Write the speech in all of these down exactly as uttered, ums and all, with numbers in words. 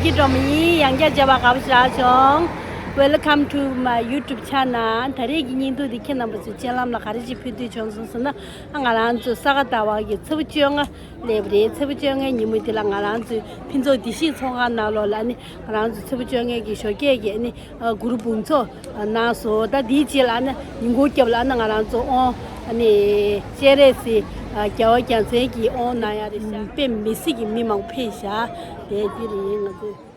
ཀྱི་སྒྲོམ་ཡིན། ཡང་བསྐྱར་མཇལ་བར་དགའ་པོ་ཞེ་དྲག་བྱུང་། Welcome to my YouTube channel. ད་རེས་ཀྱི་བརྙན་ཐུང་འདི་ཁྱེད་རྣམ་པ་ཚོའི་སྤྱན་ལམ་ལ་ག་རེ་ཅིག་ཕུལ་འདོད་བྱུང་སོང་ཟེར་ན། ང་རང་ཚོ་ས་ག་ཟླ་བ་གི་ཚེས་པ་བཅོ་ལྔ་སླེབས་པ་རེད། ཚེས་པ་བཅོ་ལྔའི་ཉིན་མོ་འདི་ལ་ང་རང་ཚོའི་ཕུན་ཚོགས་བདེ་སྐྱིད་ཚོགས་ཁང་ནང་ལོགས་ལ་ནི་ང་རང་ཚོ་ཚེས་པ་བཅོ་ལྔའི་གི་ཞོགས་ཀས་ཀྱི་ནི་གུ་རུ་འབུམ་ཚོགས་གནང་སོང་། ད་འདིའི་རྗེས་ལ་ནི་ཉིན་གུང་སྐབས་ལ་ནི་ང་རང་ཚོ་དབང་ནི་སྤྱན་རས་གཟིགས་རྒྱལ་བ་རྒྱལ་མཚན་གྱི་དབང་གནང་ཡ་རེད་ཤག་དཔེ་མི་སྲིད་ཀྱི་མི་མང་པོ་ཕེབས་ཤག་དེ་འདི་རེད། ང་ཚོ།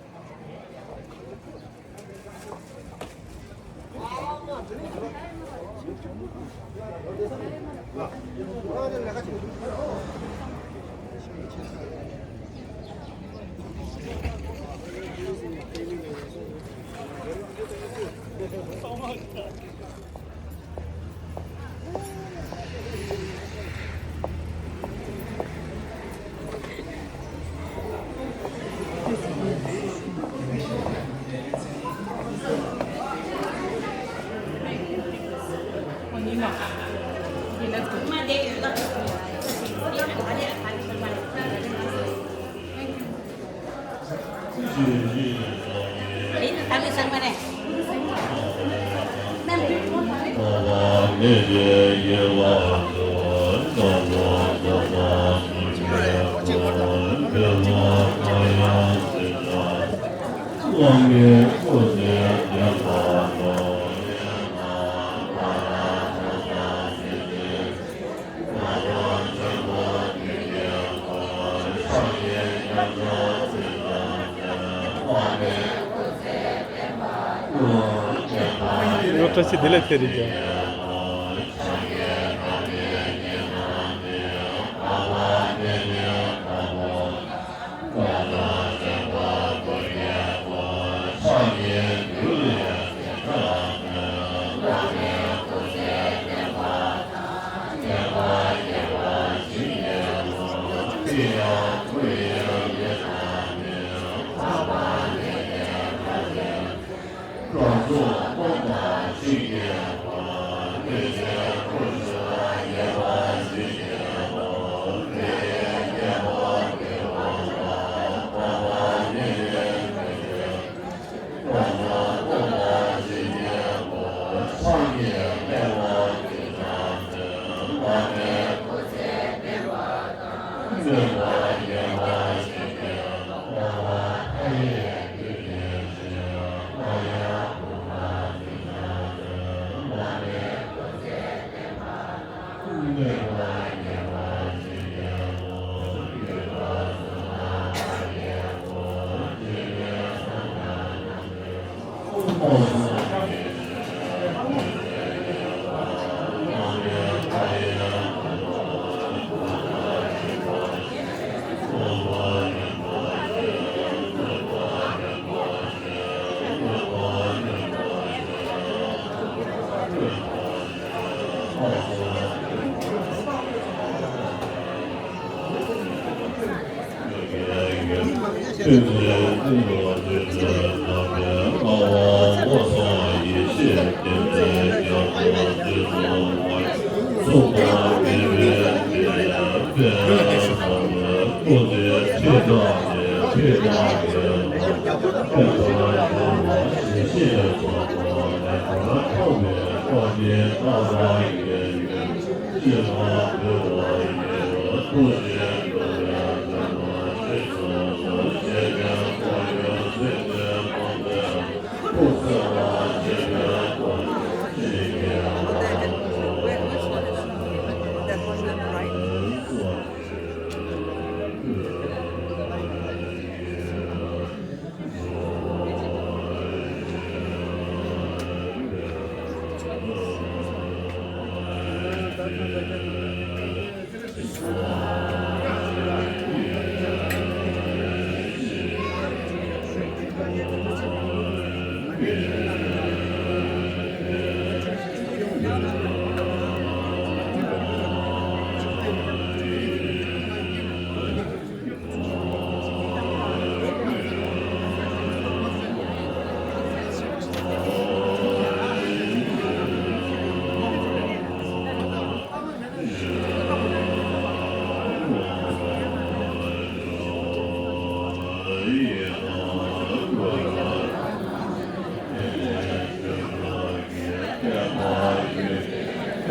བཀྲ་ཤིས་བདེ་ལེགས་ཐེ་རི་ཅན།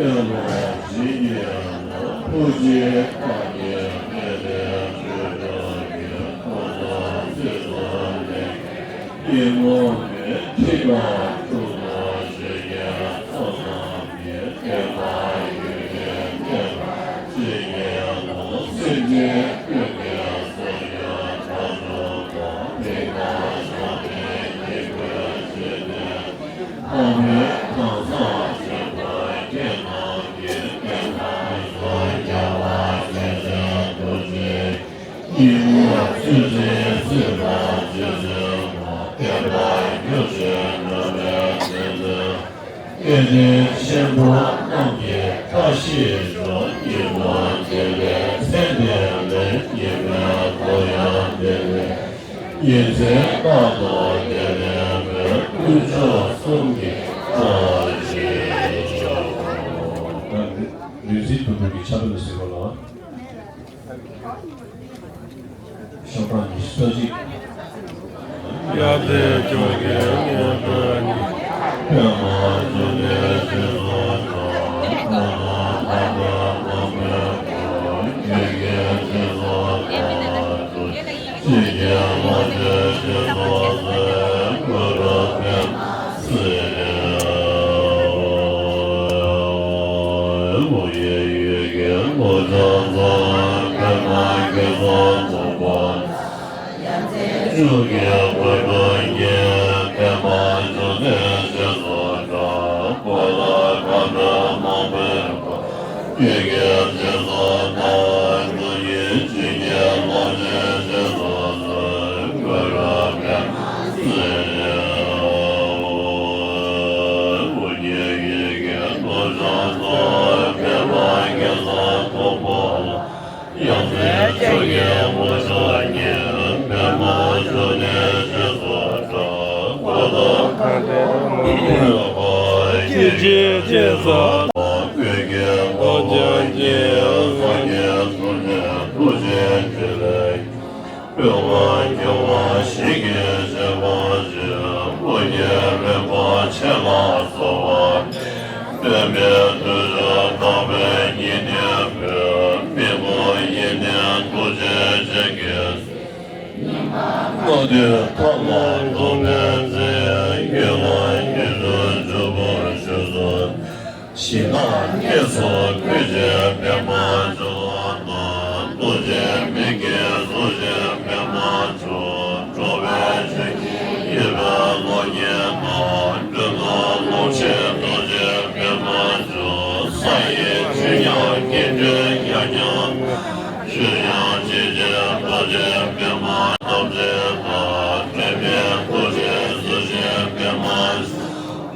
སྐལ་ལྡན་ཆེན་པོ་རྣམས་ཀྱི་བཀྲ་ཤིས་ཤོག་ཉིན་མོ་བདེ་ལེགས་མཚན་བདེ་ལེགས། ཉི་མའི་ཐོ་ཡང་བདེ་ལེགས། ཉིན་མཚན་རྟག་ཏུ་བདེ་ལེགས་པའི་དཀོན་མཆོག་གསུམ་གྱི་བཀྲ་ཤིས་ཤོག་ད་རེས་རིག་འཛིན་དོན་གྲུབ་ཀྱི་ཕྱག་དཔེ་ལ་གཟིགས་རོགས་གནང་། ཤོག་གྲངས་ཉི་ཤུ་རྩ་གཅིག་ཡབ་སྲས་མཆོག་གི་ངེས་པར་ཉིད། ཞི་བདག་བསྐྱེད་རྫོགས་སྐུ་བཞིའི་པདྨ་འབྱུང་བ་དང་། རྡོ་རྗེ་མིག་གི་གཟུགས་ཅན་པདྨ་འབྱུང་། འགྲོ་བའི་ཆོས་ཉིད་དབྱེ་བའི་གློག་བརྙན་དང་། འགྲོ་དོན་ལོངས་སྤྱོད་རྡོ་རྗེ་པདྨ་འབྱུང་། ས་ཡི་ཆོས་ཉིད་སྐྱེ་འགྲོའི་ཡང་ཉམས། ཆོས་དབྱིངས་ཆོས་ཀྱི་རྡོ་རྗེ་པདྨ་ཐམས་ཅད་དང་། འབྲལ་མེད་རྡོ་རྗེ་གཟུགས་ཅན་པདྨ་འབྱུང་།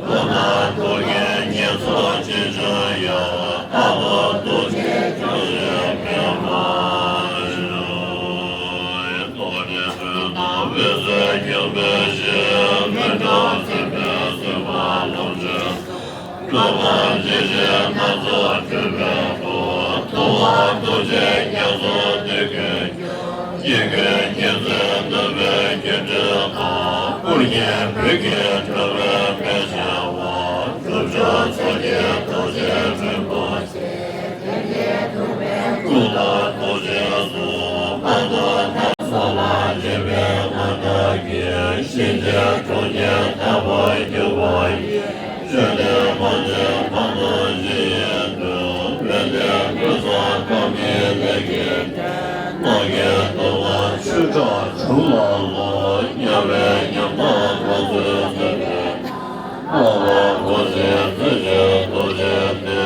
ལྷ་དང་རྟོག་གེའི་ཉེར་ཚབ་ཅི་བྱུང་ཡང་། ལྷ་དང་རྡོ་རྗེ་རྡོ་རྗེ་པདྨ་འབྱུང་། རྡོ་རྗེ་སྤྲུལ་ནག་འོད་ཟེར་ཁྱབ་པའི་ཞིང་། མི་འབྲལ་བརྩོན་པས་བཟོད་པ་ལོངས་སྤྱོད། འགྲོ་བ་འཇིག་རྟེན་སྣ་ཚོགས་སྒྲོལ་བའི་སྐུ། ཐུབ་དབང་རྡོ་རྗེ་རྒྱ་མཚོ་འདི་ཀུན་ཀྱང་། སྐྱེ་དགུའི་ཉེར་འཚེ་ནུབ་པའི་སྒྱུ་འཕྲུལ་དང་། དཀོན་གཉེན་བོད་ཀྱི་སྒྲོལ་མའི་མེ་ལྕེ་བ། སྒྲུབ་མཆོག་མཚོ་སྐྱེས་རྡོ་རྗེ་སྤྲིན་ཕུང་ཆེ། སྐུ་ལ་རྡོ་རྗེ་གསུང་སྔགས་དང་ལྷ་ཚོགས་ལ་བརྗོད་པའི་སྔགས་བདག་གིས། གཤིན་རྗེའི་གྲོང་ཁྱེར་དག་པར་གྱུར་པ་ཡི། བཅོམ་ལྡན་མ་ཎི་བཛྲ་ནཱ་ཡི་ཡི་དུ། བན་དེ་ཀུན་བཟང་དཀར་མོའི་ལྷས་ཀྱིས་བསྟེན། རྣམ་རྒྱལ་གདོང་པ་ཆོས་གྲགས་དྲུག་ལ་བསླབ། དམྱལ་བའི་ཉམ་ཐག་ཁོ་ཚོའི་ཚུལ་དུ། སློབ་པ་འཁོར་ཚེ་རྩེ་ཆེན་རྡོ་རྗེ་སྟེ།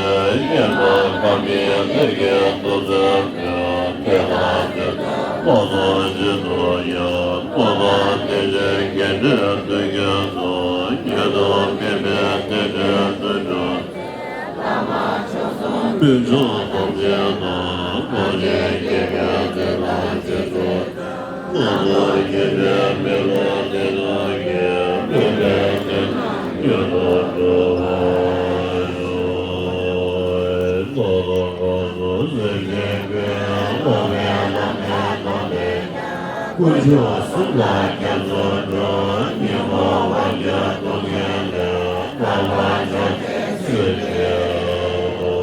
དབེན་པ་དཀར་མོའི་ལྷས་ཀྱིས་ཐུགས་བརྩེ་ཕུལ། དེ་དག་ཐོས་བློ་བཟང་ཞིག་ཏུ་ཡང་། སློབ་པ་བསྟན་བཅོས་རྒྱས་འབྲིང་དུས་ཀུན་སོགས། ཉན་དུ་མི་ཕན་བསྟན་འགྲོའི་དུད་འགྲོ། སྨོན་ལམ་ཐམས་ཅད་དང་། ཐམས་ཅད་མཁྱེན་པའི་བདེ་ཐང་ཆེད་དུ། སྔགས་དང་རྒྱུད་སྡེ་མེ་ལོང་འདི་རྣམས་ཀྱིས། སྨོན་པའི་བདེ་ཐང་མྱུར་དུ་འགྲུབ་པར་ཤོག །རྫོགས་སངས་རྒྱས་སྲས་ཆེན་ཀུན། སློབ་པའི་ལམ་སྟོན་དང་ལྡན། དཀོན་མཆོག་གསུམ་ལ་སྐྱབས་སུ་འགྲོ། ཉོན་མོངས་པ་རྒྱ་སྟོབས་ཀྱིས་བསླད། མ་ལུས་ཕྱོགས་བཅུའི་སྲིད་པའི་དུ།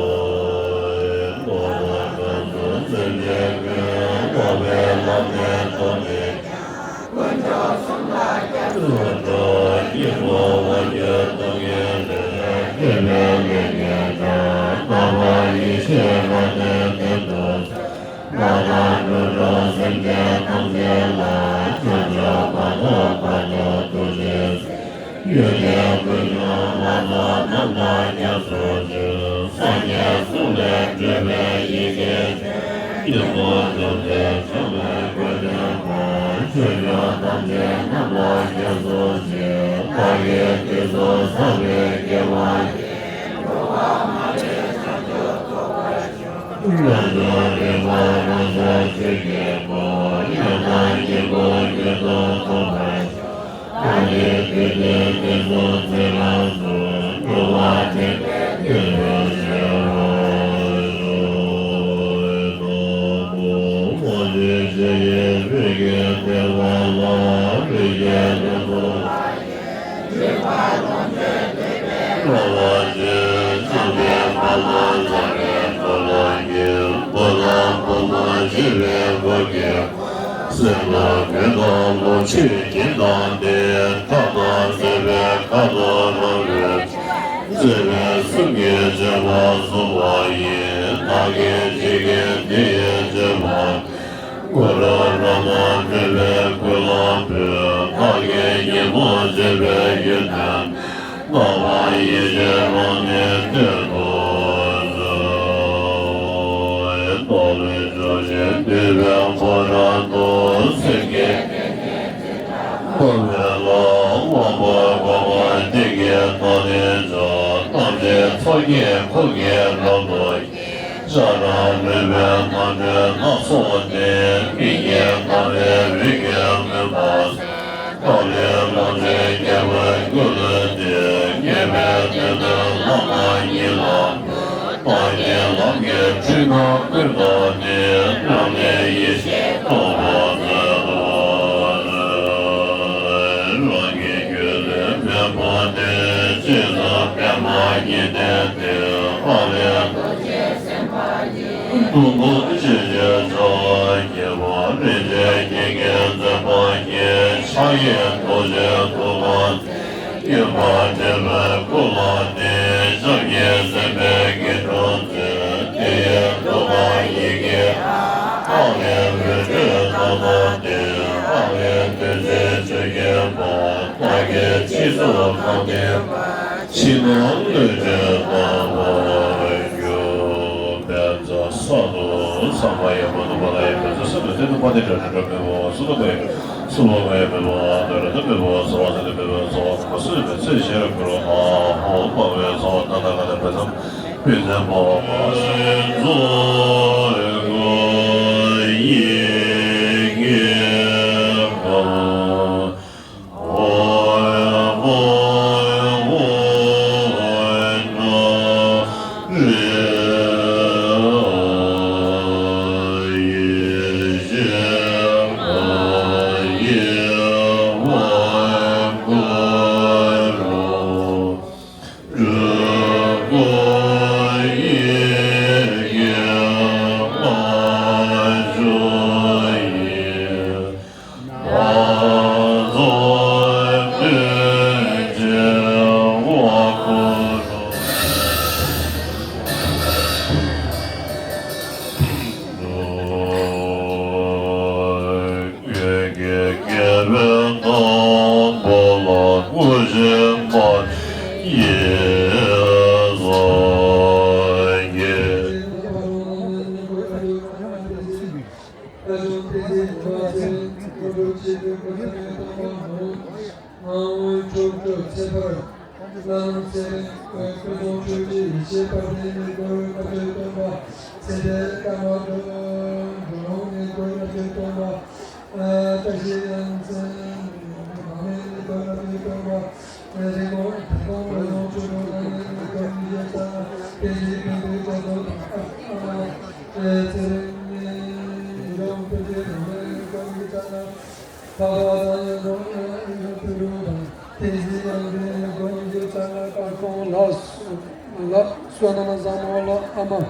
བསོད་ནམས་བཟང་མོ་ལགས་ཨ་མ།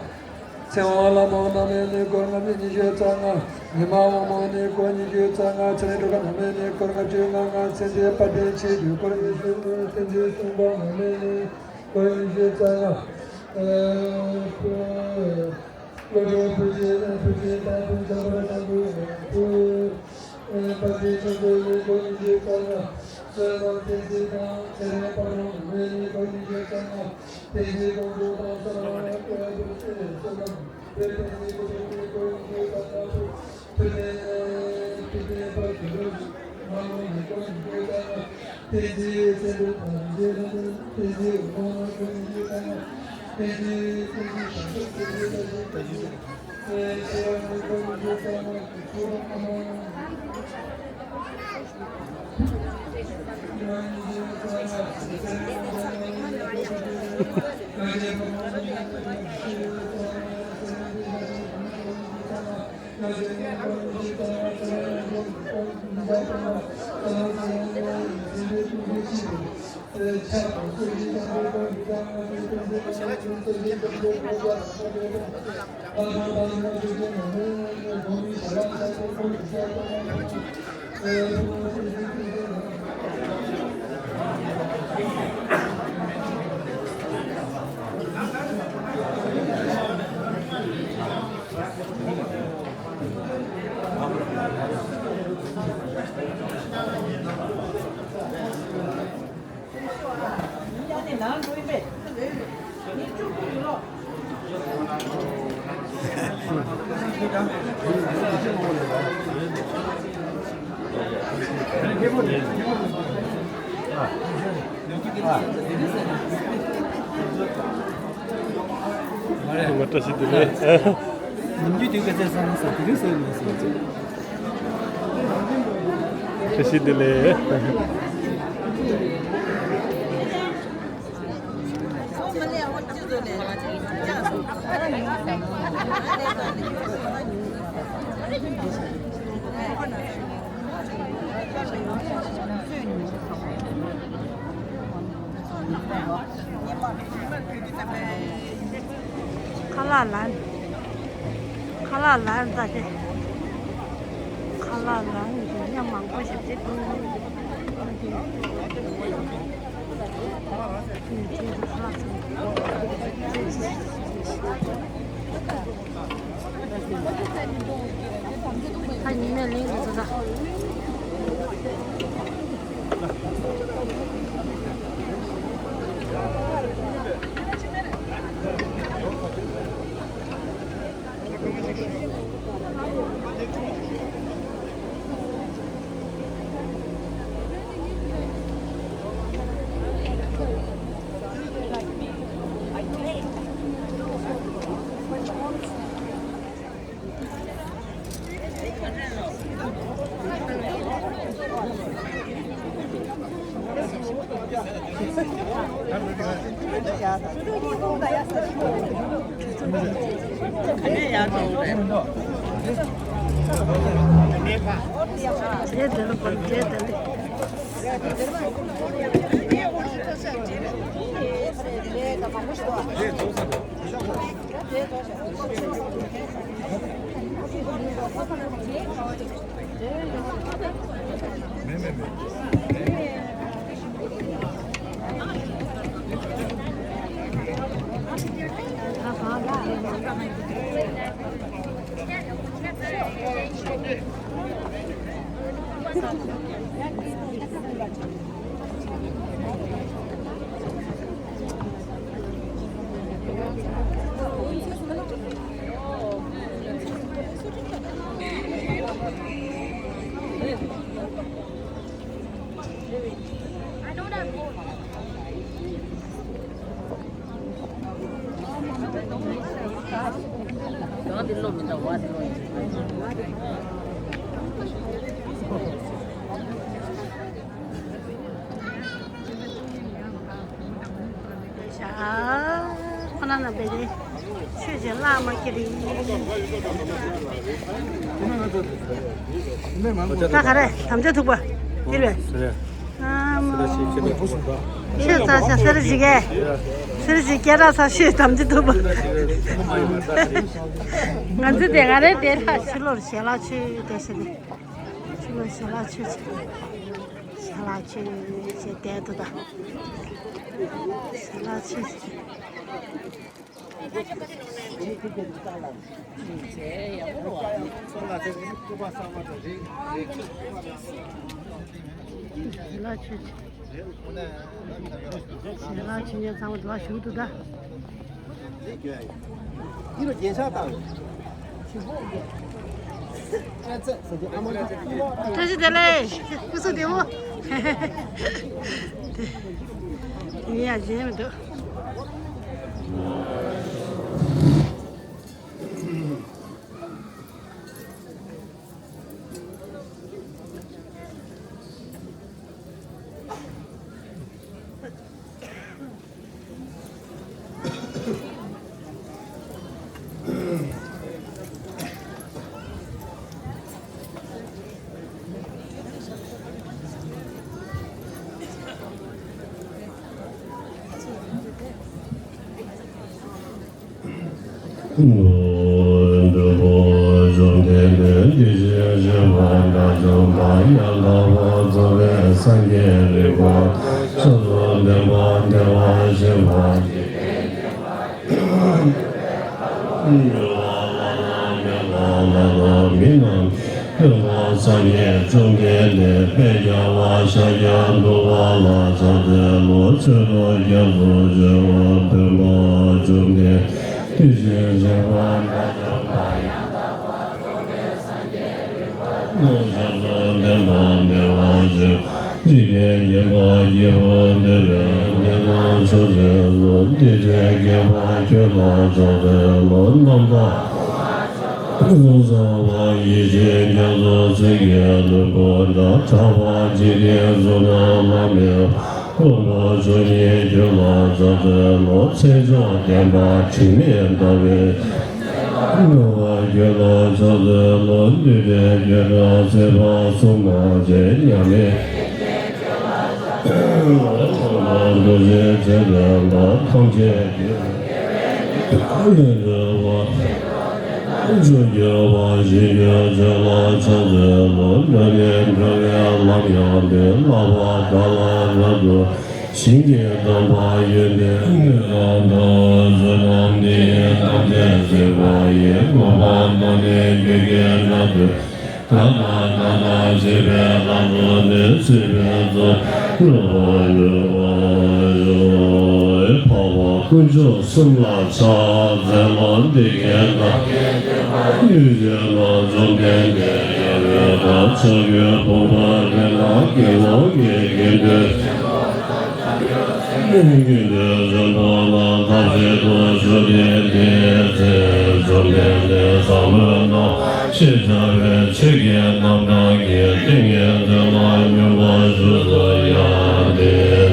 ཚེ་དབང་ལྷ་མོ་རྣམ་སྨིན་ནི་སྐོར་ལྔ་བཅུ་ཉི་ཤུ་རྩ་ལྔ། ཉི་མ་དབང་མོ་ནི་སྐོར་ཉི་ཤུ་རྩ་ལྔ། ཚེ་རིང་སྒྲོལ་དཀར་རྣམ་སྨིན་ནི་སྐོར་ལྔ་བཅུ་ང་ལྔ། ཚེ་འདས་དཔལ་ལྡན་ཆོས་ཀྱི་སྐོར་ཉི་ཤུ། བསྟན་འཛིན་གསུམ་པ་རྣམ་སྨིན་ནི་སྐོར་ཉི་ཤུ་རྩ་ལྔ། ཨ། བློ་གྲོས་བུ་ཆེན་བུ་ཆེན་དང་བུ་ཆེན་པ་དང་བུ། ཨ། དཔལ་ལྡན་ཆོས་འཁོར་ནི་སྐོར་ཉི་ཤུ་རྩ་ལྔ། བསོད་ནམས་བསྟན་འཛིན་དང་ཚེ་རིང་དཔལ་ལྡན་རྣམ་སྨིན་ནི་སྐོར་ཉི་ཤུ་རྩ་ལྔ། བསྟན་འཛིན་དཀོན་མཆོག་དང་གསང་བ་བསོད་ནམས་བསྟན་འཛིན་དཀོན་མཆོག་ནི་སྐོར་ཉི་ཤུ་རྩ་ལྔ། ཐུབ་བསྟན་ཐུབ་བསྟན་དཔལ་གྱི་རོལ་མ་ལུང་ནི་སྐོར་ཉི་ཤུ་རྩ་ལྔ། བསྟན་འཛིན་བསྟན་འགྲོ་དང་རིག་འཛིན་བསྟན་འཛིན་དབང་ནི་སྐོར་ཉི་ཤུ་རྩ་ལྔ། བསྟན་འཛིན་བསྟན་འཛིན་ཞབས་ཏོག་བསྟན་འཛིན་བསྟན་འཛིན། བཀྲ་ཤིས་བདེ་ལེགས། ནམ་རྒྱུན་དུས་ཀ་ཚེ་བསམ་ན་ས་དེ་རིང་སོ་ཡིན་སོང་ཚེ། བཀྲ་ཤིས་བདེ་ལེགས། ཁ་ལག་ལ། ཁ་ལག་ལ་འདྲ་སྟེ། ཁ་ལག་ལ་ཡིན་ཉམས་མང་པོ་ཞིག་སྟེ། ཁ་ཉི་མས་ལེན་དགོས་ས། ཁོ་ན་ན་བེ་རེ། ཆོས་ཀྱི་བླ་མ་ཁྱེད་རེད། ད་ག་རེ་དམ་བཅའ་ཐུག་པ་དེ་རེད། ཨ་མ། ཤོད་ཚར་ཤག་སེར་ཞིག་གས། སེར་ཞིག་སྐད་གྲགས་ཚར་ཤོད་དམ་ཅི་ཐུབ་པ། ང་ཚོ་དེ་ག་རེ་དེ་ལ་ཕྱི་ལོར་ཞལ་ལག་མཆོད་དེ་ཞེས་ཏེ། ཕྱི་ལོར་ཞལ་ལག་མཆོད་ཅིག་ཞལ་ལག་མཆོད་ཅེས་བསྡད་འདུག་ད། ཞལ་ལག་མཆོད་ཅིག་ཞལ་ལག་མཆོད་ཅིག་ཞལ་ལག་མཆོད་མཁན་ཚང་མ་འདི་བ་བཞུགས་འདུག་ད། བཀྲ་ཤིས་བདེ་ལེགས། སྐུ་གཟུགས་བདེ་མོ། ཡིན་ཡ་གཞན་མི་འདུག་འགྲོ་བ་གཞོན་དེ་འདྲའི་དེ་བཞིན་གཤེགས་པ་དགྲ་བཅོམ་པ་ཡང་དག་པར་རྫོགས་པའི་སངས་རྒྱས་རིག་པ་ཆ་ཚང་བདེན་པ་བདེ་བར་གཤེགས་པ། འགྲོ་བ་ལ་ལ་མི་རྣམས་ལ་ལ་མི་རྣམས་སྟོན་པ་སངས་རྒྱས་བཅོམ་ལྡན་འདས་དཔལ་རྒྱལ་བ་ཤཱཀྱ་ཐུབ་པ་ལ་ཕྱག་འཚལ་ལོ། ཆོས་རྣམས་རྒྱ་མཚོ་ཆེ་བ་སྟོན་པ་བཅོམ་ལྡན་འདས་དེ་བཞིན་གཤེགས་པ་དགྲ་བཅོམ་པ་ཡང་དག་པར་རྫོགས་པའི་སངས་རྒྱས་རིག་པ་ཆ་ཚང་བདེན་པ་བདེ་བར་གཤེགས། འཇིག་རྟེན་མཁྱེན་པ་སྐྱེས་བུ་འདུལ་བའི་གནས་རྣམས་ཕྱོགས་བཅུར་སོང་། དེ་འདྲའི་མཁྱེན་པ་ཁྱོད་ལ་ཕྱག་འཚལ་ལོ། རྣམ་དག་ཚོགས་བསགས་པ་ཡེ་ཤེས་རྒྱ་མཚོ་ཆུ་སྐྱེས་ལྷུན་པོ་འདྲ། གྲགས་པ་འཇིག་རྟེན་གཟུགས་རྣམས་ལ་མེད་པ་མགོན་པོ་མཆོག་བརྙེས་ཁྱོད་ལ་ཕྱག་འཚལ་ལོ། མཚན་མཆོག་ལྡན་པ་དྲི་མེད་ཟླ་བའི། ངུ་བ་ཁྱོད་ལ་ཕྱག་འཚལ་ལོ། འདུས་བྱས་ཁྱོད་འདྲ་ཚེ་དཔག་བསམ་མ་བྱས། མཉམ་མེད་འདུ་བྱེད་ཚེ་འདས་ལ་ཐམས་ཅད་ཀྱི་ཡོན་ཏན་བ། བཅུ་གྱུར་པ་བཞི་གྱུར་ཚེ་ལ་ཕྱག་འཚལ་ལོ། འགྲོ་ནས་འགྲོ་བའི་ལམ་ཡང་དུ། བསླབ་པ་དགྲ་ལ་རབ་ཏུ། ཞིང་གི་དམ་པ་ཡོན་ཏན་ནི། ཨ་ནི་བསོད་ནམས་འདི་ཡིས་ཐམས་ཅད་གཟིགས་པ་ཡི། གོ་འཕང་རྣམས་ནི་རྒྱུད་ཀྱི་རྣམ་ཐར། ད་ལྟ་ན་ད་བྱེད་པའི་ལམ་རོ་ནི། སྲིད་པའི་རྩྭ་རུ་རུ་བ་ཞོ། འཕགས་པ་དཀོན་མཆོག་གསུམ་ལ་ཕྱག་འཚལ་ལོ། འདི་སྐད་བདག་གིས་ཐོས་པ་ཡི། ཡུལ་ཅན་ལ་བཅོམ་ལྡན་འདས་རྒྱལ་བའི་བདག་ཕྱོགས་ཀྱི་ཕུང་པོ་འདི་ལ་དགེ་སློང་གི་དགེ་འདུན། ཀུན་ཏུ་བཟང་པོ་ལ་ཐབས་ཤེས་དང་ཞུ་སྟེ་དེའི་ཚེ་བཅོམ་ལྡན་འདས་ཟབ་མོའི་སྣང་བ་ཞེས་བྱ་བའི་ཆོས་ཀྱི་རྣམ་གྲངས་ཀྱི་ཏིང་ངེ་འཛིན་ལ་སྙོམས་པར་ཞུགས་སོ། ཡང་དེའི་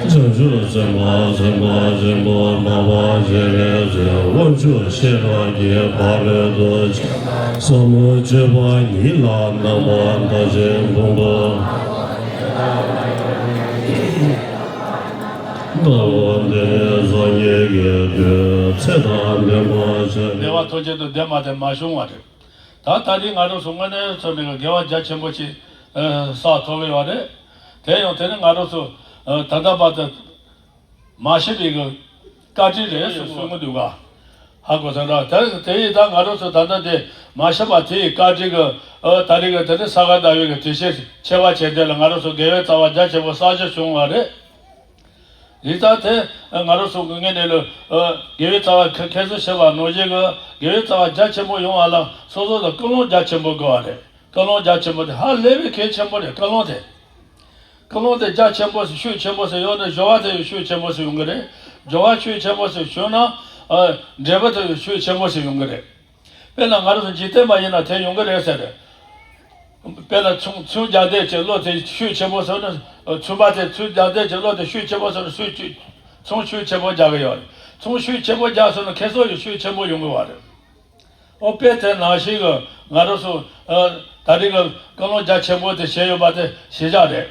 ཚེ་བྱང་ཆུབ་སེམས་དཔའ་སེམས་དཔའ་ཆེན་པོ་འཕགས་པ་སྤྱན་རས་གཟིགས་དབང་ཕྱུག་ཤེས་རབ་ཀྱི་ཕ་རོལ་ཏུ་ཕྱིན་པ་ཟབ་མོའི་སྤྱོད་པ་ཉིད་ལ་རྣམ་པར་བལྟ་ཞིང་ཕུང་པོ། ལྟ་བ་འདི་ནི་སངས་རྒྱས་ཀྱི་མཐུས་ཚེ་དང་ལྡན་པར་བྱ། བདེ་བ་ཐོབ་ཆེད་དུ་ལྡན་མ་དེ་མ་བྱུང་བ་རེད། ད་ད་རེས་ང་རང་ཚོ་དངོས་གནས་ཚོ་ནས་དགེ་བ་རྒྱ་ཆེན་པོ་ཞིག་བསགས་ཐུབ་ཀྱི་ཡོད་རེད། དེ་ཡང་དེ་ནི་ང་རང་ཚོ་ད་ལྟ་བར་དུ་མ་ཤི་བའི་གི་བཀའ་དྲིན་རེད་ཟེར་གསུང་གི་འདུག་ག་ཧ་གོ་སོང་ར། དེ་དེ་ཡིས་ད་ང་རང་ཚོ་ད་ལྟ་དེ་མ་ཤི་བ་དེ་ཡི་བཀའ་དྲིན་གི་ད་རེས་གི་དེ་ནི་ས་ག་ཟླ་བའི་གི་དུས་ཆེན་ཆེ་བ་བྱས་དེ་ལ་ང་རང་ཚོ་དགེ་བའི་རྩ་བ་རྒྱ་ཆེན་པོ་བསགས་རྒྱུ་བྱུང་བ་རེད། ཡིན་ཙང་དེ་ང་རང་ཚོ་གི་ངོས་ནས་ལ་དགེ་བའི་རྩ་བ་ཁ་ཁ་སང་བཤད་པ་ནང་བཞིན་གི་དགེ་བའི་རྩ་བ་རྒྱ་ཆེན་པོ་ཡོང་བ་ལ་སོ་སོ་ལ་ཀུན་སློང་རྒྱ་ཆེན་པོ་དགོས་བ་རེད། ཀུན་སློང་རྒྱ་ཆེན་པོ་དེ་ཧ་ལས་པའི་གལ་ཆེན་པོ་རེད། ཀུན་སློང་དེ། ཀུན་སློང་དེ་རྒྱ་ཆེན་པོ་ཞིག་ཤུགས་ཆེན་པོ་ཞིག་ཡོད་ན་སྦྱོར་བ་དེ་ཡང་ཤུགས་ཆེན་པོ་ཞིག་ཡོང་གི་རེད། སྦྱོར་བ་ཤུགས་ཆེན་པོ་ཞིག་བྱུང་ན་ཨ་འབྲས་བུ་དེ་ཡང་ཤུགས་ཆེན་པོ་ཞིག་ཡོང་གི་རེད། དཔེར་ན་ང་རང་ཚོ་འཇིག་རྟེན་པ་ཡིན་ན་དེ་ཡོང་གི་རེད་ཟེར་རེད། དཔེར་ན་ཚོང་ཚོང་རྒྱག་འདོད་ཀྱི་བློ་དེ་ཤུགས་ཆེན་པོ་བྱུང་ན་ཚོང་པ་དེ་ཚོང་རྒྱག་འདོད་ཀྱི་བློ་དེ་ཤུགས་ཆེན་པོ་བྱུང་ན་ཚོང་ཤུགས་ཚོང་ཤུགས་ཆེན་པོ་རྒྱག་གི་ཡོད་རེད། ཚོང་ཤུགས་ཆེན་པོ་རྒྱག་སོང་ན་ཁེ་བཟང་ཡང་ཤུགས་ཆེན་པོ་ཡོང་གི་བ་རེད། ཨོ་དཔེ་དེ་ནང་བཞིན་གྱི་ང་རང་ཚོ་ཨ་ད་རེས་ཀྱི་ཀུན་སློང་རྒྱ་ཆེན་པོ་དེ་བྱས་ཡོད་པ་དེ་ཞེ་དྲག་རེད།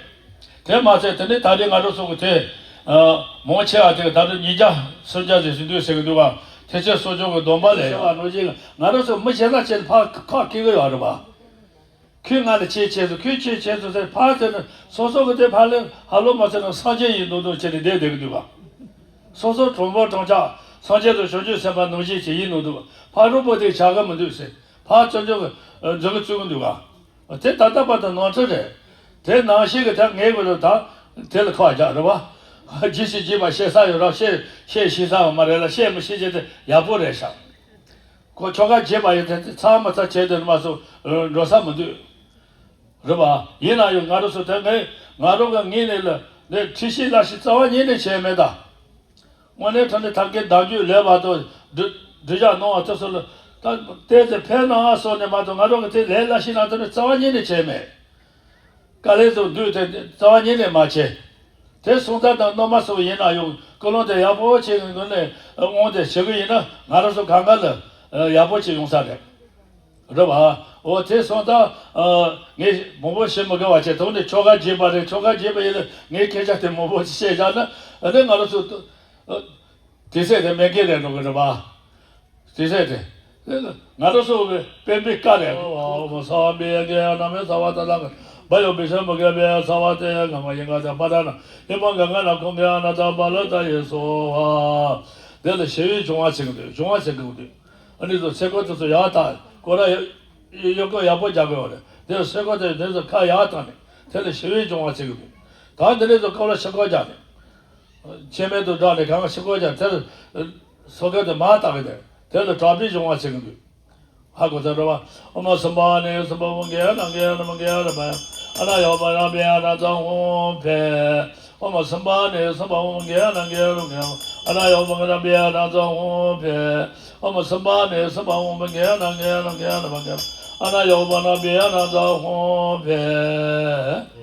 དེ་མ་ཚད་དེ་ནི་ད་རེས་ང་རང་ཚོ་གི་དེ་མང་ཆེ་བ་དེ་གི་ད་རེས་ཉིས་བརྒྱ་སུམ་བརྒྱ་ཟིན་ཟིན་འདུག་ཟེར་གི་འདུག་ག་དེ་ཚོའི་གསོ་སྐྱོང་གི་སྡོམ་པ་ལས་ཡོད་ནོ་ཅིག་ང་རང་ཚོ་མི་གཞན་དག་ཆེད་ཕར་ཁག་སྐྱེ་གི་ཡོད་རེད་པ། ཁོས་ང་ལ་ཆེ་ཆེ་སོང་། ཁོས་ཆེ་ཆེ་སོང་ཟེར་ཕར་ཟེར་ན་སོ་སོ་གི་དེ་ཕར་ལས་ཧ་ལོ་མ་ཟེར་ན་སངས་རྒྱས་ཡིན་མདོག་མདོག་བྱས་ནས་བསྡད་བསྡད་གི་འདུག་ག་སོ་སོ་གྲོང་པ་གྲོང་ཆགས་སངས་རྒྱས་དང་བྱང་ཆུབ་སེམས་དཔའ་ནང་བཞིན་བྱས་ཡིན་མདོག་མདོག་ཕར་རོགས་པོ་དེ་བྱ་གི་མི་འདུག་ཟེར་ཕར་བཙོན་འཇུག་གི་འཛིན་གི་བཙུན་གི་འདུག་ག་དེ་ད་ལྟ་བར་དུ་ནོར་འཁྲུལ་རེད། དེ་ནང་བཞིན་གྱི་ད་ངའི་བུ་ལ་ད་དེ་ལ་ཁག་རྒྱག་རེད་བ། རྗེས་སུ་རྗེས་མ་བཤད་ས་ཡོད་ར། བཤད་བཤད་ཤེས་ས་ཡོད་མ་རེད་ལ། བཤད་མི་ཤེས་ཀྱི་དེ་ཡག་པོ་རེད་ཤག་ཁོ་ཆོ་ག་བརྗེད་པ་ཡིན་ཚེ་ཚར་མ་ཚར་བྱས་དེ་མ་སོང་འགྲོ་ས་མི་འདུག་རེད་བ། ཡིན་ན་ཡང་ང་རང་ཚོ་དེ་ངས་ང་རང་གི་ངོས་ནས་ལ་ནས་ཁྲིད་ཤེས་ལ་ཤེས་རྩ་བ་ཉིད་ནས་བྱས་མེད་ད། དངོས་གནས་དྲང་གནས་ཐབས་མཁས་བདག་རྒྱུད་ལས་པ་དང་འདྲི་འདྲི་བྱ་གནང་བ་དེ་ཚོ་ལ་ད་བལྟས་ཏེ་ཕན་ན་སོང་ནས་མ་གཏོགས་ང་རང་གི་དེ་ལས་སླ་ཤིན་ན་དེ་ནི་རྩ་བ་ཉིད་ནས་བྱས་མེད། དཀའ་ལས་ཚོ་འདུས་ཏེ་རྩ་བ་ཉིད་ནས་མ་བྱས། དེ་སོང་ཙང་དང་སྣོན་མ་སོང་ཡིན་ན་ཡང་ཀུན་སློང་དེ་ཡག་པོ་བྱས་ངོས་ནས་དབང་དེ་བྱེད་གི་ཡིན་ན་ང་རང་ཚོ་གང་ག་ལ་ཡག་པོ་བྱས་ཡོང་ས་རེད། རེད་བ། འོ་དེ་སོང་ཙང་ངས་མང་པོ་བཤད་མི་དགོས་པ་བྱས། ཐོག་ནས་ཆོ་ག་བརྗེད་པ་རེད། ཆོ་ག་བརྗེད་པ་ཡིན་ན་ངས་སྐད་ཆ་དེ་མང་པོ་བཤད་བཞག་ན་ཨ་ནི་ང་རང་ཚོ་དུས་ཚོད་དེ་མེད་མཁན་རེད་འགྲོ་གི་རེད་བ། དུས་ཚོད་དེ་ང་རང་ཚོ་བའི་དཔོན་པོའི་བཀའ་རེད། ཨོ་ཨོ་ས་བ་པའི་ཡ་གི་ཡ་ན་མེ་ས་བ་ད་ལ་བ་ཡོ་བི་ཤ་མ་ག་བའི་ས་བ་དེ་ག་མ་ཡིན་ག་ད་པ་ད་ན་ཡིན་མ་ག་ང་ན་ཁོང་གི་ཡ་ན་ད་པ་ལ་ད་ཡེ་སོ་བ། དེ་ལ་ཞི་བའི་བྱུང་བ་ཚིག་འདུག་བྱུང་བ་ཚིག་འདུག་ཨ་ནི་ཚོ་ཚེ་སྐོར་དེ་ཚོ་ཡག་ཐག་སྐོར་ར་ཡོད་སྐོར་ཡག་པོ་རྒྱག་དགོས་པ་རེད། དེ་ཚེ་སྐོར་དེ་དེ་ཚོ་ཁ་ཡག་བཏང་ནས་དེ་ལ་ཞི་བའི་བྱུང་བ་ཚིག་འདུག་ད་འདི་ནས་ཚོ་སྐོར་ར་ཤི་སྐོར་རྒྱག་ནས་ཆེ་མེད་དུ་བསྒྲགས་ནས་གང་ཤི་སྐོར་རྒྱག་དེ་ལ་སོ་སྐོར་དེ་མ་བཏང་གི་དེ་དེ་ལ་དྲག་པོའི་བྱུང་བ་ཚིག་འདུག་ཧ་གོ་ཚར་རེད་བ། ཨོ་མ་སུམ་བ་ནི་སུམ་བ་ཧཱུྃ་གེ་ན་གེ་ན་མ་གེ་ར་མ། ཨ་ན་ཡོ་པ་ན་པེ་ཨ་ན་ཙ་ཧཱུྃ་ཕཊ། ཨོ་མ་སུམ་བ་ནི་སུམ་བ་ཧཱུྃ་གེ་ན་གེ་ར་གེ། ཨ་ན་ཡོ་པ་ན་པེ་ཨ་ན་ཙ་ཧཱུྃ་ཕཊ། ཨོ་མ་སུམ་བ་ནི་སུམ་བ་ཧཱུྃ་གེ་ན་གེ་ན་གེ་ན་མ་གེ། ཨ་ན་ཡོ་པ་ན་པེ་ཨ་ན་ཙ་ཧཱུྃ་ཕཊ།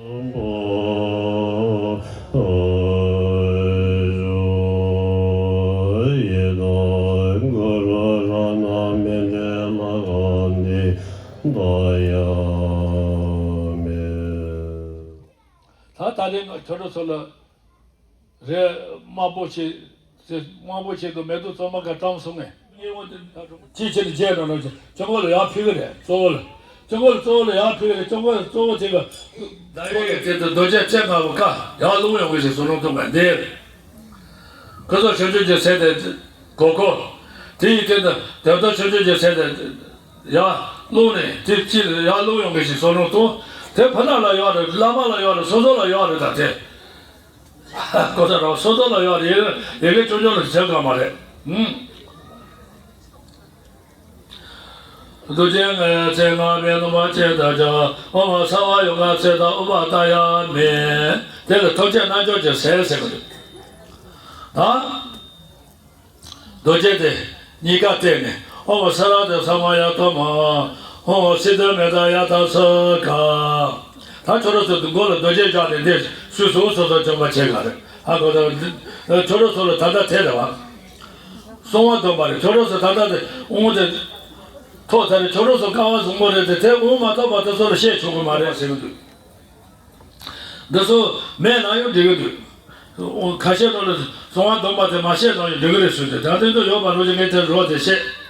ད་ད་རེས་ང་ཁྱོད་རང་ཚོ་ལ་རེ་དམར་པོ་ཆེ་དམར་པོ་ཆེ་གི་མེ་ཏོག་བཙོ་མ་ག་བཀྲམ་སོང་ངས། ཅི་ཕྱིར་རྗེས་ནང་ལོགས་ཀྱི་གཅུང་པོ་ལ་ཡར་ཕུལ་གི་རེད། གཙོ་བོ་ལ་གཅུང་པོ་ལ་གཙོ་བོ་ལ་ཡར་ཕུལ་གི་རེད། གཅུང་པོ་ལ་གཙོ་བོ་དེ་གི་ཟླ་བའི་དེ་དུ་རྡོ་རྗེ་བཙན་སྔགས་པོ་ཀ་ཡར་ལུང་ཡོང་གི་ཞིག་བཟོ་ལུང་ཐུག་པ་འདི་རེད། ཁོ་ཚོ་ཆོས་ཆོས་ཀྱི་ཚེ་དེ་གོ་གོ་དེ་ཡི་སྟེང་དུ་དེ་ལྟར་ཆོས་ཆོས་ཀྱི་ཚེ་དེ་ཡར་ལུང་ནས་དེ་ཕྱིར་ཡར་ལུང་ཡོང་གི་ཞིག་བཟོ་ལུང་ཐུག་དེ་ཕུ་ནག་ལ་ཡོད་རེད། བླ་མ་ལ་ཡོད་རེད། སོ་སོ་ལ་ཡོད་རེད། ད་དེ། ཀོ་ས་ར་སོ་སོ་ལ་ཡོད་རེད། ཡེ་གེ་ཆུང་ཆུང་ལ་བྱེད་དགོས་མ་རེད། ཨུམ། རྡོ་རྗེ་ལྔའི་ཚེ་ལྔ་པའི་ནུ་མ་ཅན་དུ་སྦྱར། ཨོ་མ་ས་བ་ཡོ་ག་ཚེ་དང་ཨུ་པ་ཏ་ཡ་མེ། དེ་ལ་ཐོབ་བྱེད་རྣལ་འབྱོར་གྱི་ཟས་ཟེར་གི་རེད། ད། རྡོ་རྗེ་དེ་གཉིས་ཀ་བསྟན་ནས་ཨོ་མ་ས་ར་དེ་ས་མ་ཡ་ཏོ་མ། ཧོ་སི་ཏ་མེ་ད་ཡ་ད་ས་ག་ད་ཁྱོད་རང་ཚོ་མགོ་ལ་རྡོ་རྗེ་བཞག་ནས་འདི་སུས་སུ་སོ་སོ་བྱོན་པ་བྱེད་ག་རེད། ཧ་གོ་ད། ཁྱོད་རང་ཚོ་ལ་ད་ལྟ་དེ་རེད་བ། གསང་བ་སྡོམ་པ་རེད། ཁྱོད་རང་ཚོ་ད་ལྟ་དེ་དབང་དེ་ཐོབ་ཚར་རེད། ཁྱོད་རང་ཚོ་དཀའ་བ་བཟང་པོ་རེད་དེ་དེ་དབང་མ་ཐོབ་པ་དེ་ཚོ་ལ་བཤད་ཆོག་གི་མ་རེད་ཟེར་གི་འདུག་འདི་ཚོ་མེད་ན་ཡང་འགྲིག་གི་འདུག་ཁ་ཤས་ཚོ་ལ་གསང་བ་སྡོམ་པ་དེ་མ་བཤད་ན་ཡང་འགྲིག་གི་རེད་ཟེར་ཏེ། ད་དེ་ཚོ་ཡོད་པ་རོ་ཅིག་ངས་དེ་རོ་དེ་བཤད།